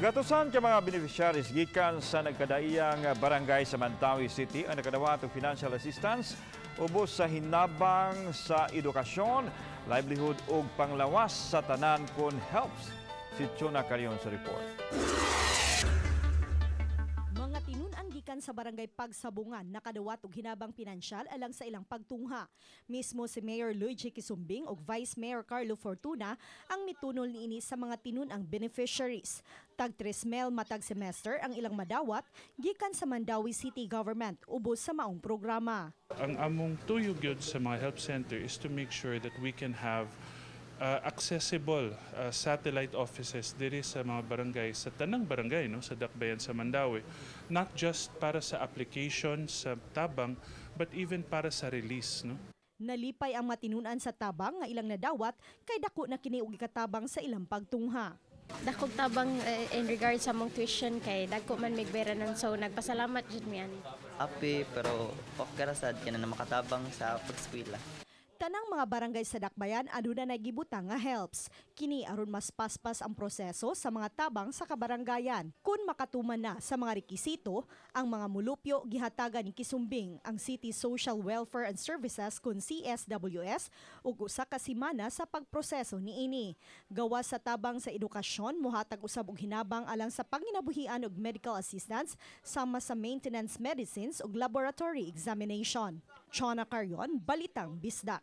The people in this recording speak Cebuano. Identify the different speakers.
Speaker 1: Gatusan ka mga beneficiaries gikan sa nagkadaiyang barangay sa Mandaue City ang nakadawat og financial assistance ubos sa hinabang sa edukasyon, livelihood ug panglawas sa tanan kon helps. Si Chona Carion sa report.
Speaker 2: Mga tinun-an gikan sa Barangay Pagsabungan nakadawat og hinabang pinansyal alang sa ilang pagtungha. Mismo si Mayor Luigi Quisumbing ug Vice Mayor Carlo Fortuna ang mitunol niini sa mga tinun-ang beneficiaries. Tag 3 mil matag semester ang ilang madawat gikan sa Mandaue City Government ubos sa maong programa.
Speaker 3: Ang among tuyo gyud sa mga help center is to make sure that we can have accessible satellite offices diri sa mga barangay, sa tanang barangay, no, sa Dakbayan sa Mandaue, not just para sa application sa tabang but even para sa release, no.
Speaker 2: Nalipay ang matinun-an sa tabang nga ilang nadawat kay dako na kini og ikatabang sa ilang pagtungha.
Speaker 4: Dakog tabang in regards sa among tuition kay dagko man mig nun, so nagpasalamat jud mi ani.
Speaker 5: Happy, pero okay ra sad kay na makatabang sa pag-eskwela.
Speaker 2: Tanang mga barangay sa Dakbayan aduna na gibutang nga helps. Kini aron mas paspas ang proseso sa mga tabang sa kabaranggayan. Kung makatuman na sa mga rekisito, ang mga mulupyo gihatagan ni Quisumbing ang City Social Welfare and Services kun CSWS ug usa ka semana sa pagproseso niini. Gawas sa tabang sa edukasyon, mohatag usab og hinabang alang sa panginabuhian og medical assistance sama sa maintenance medicines ug laboratory examination. Chona Carion, Balitang Bisdak.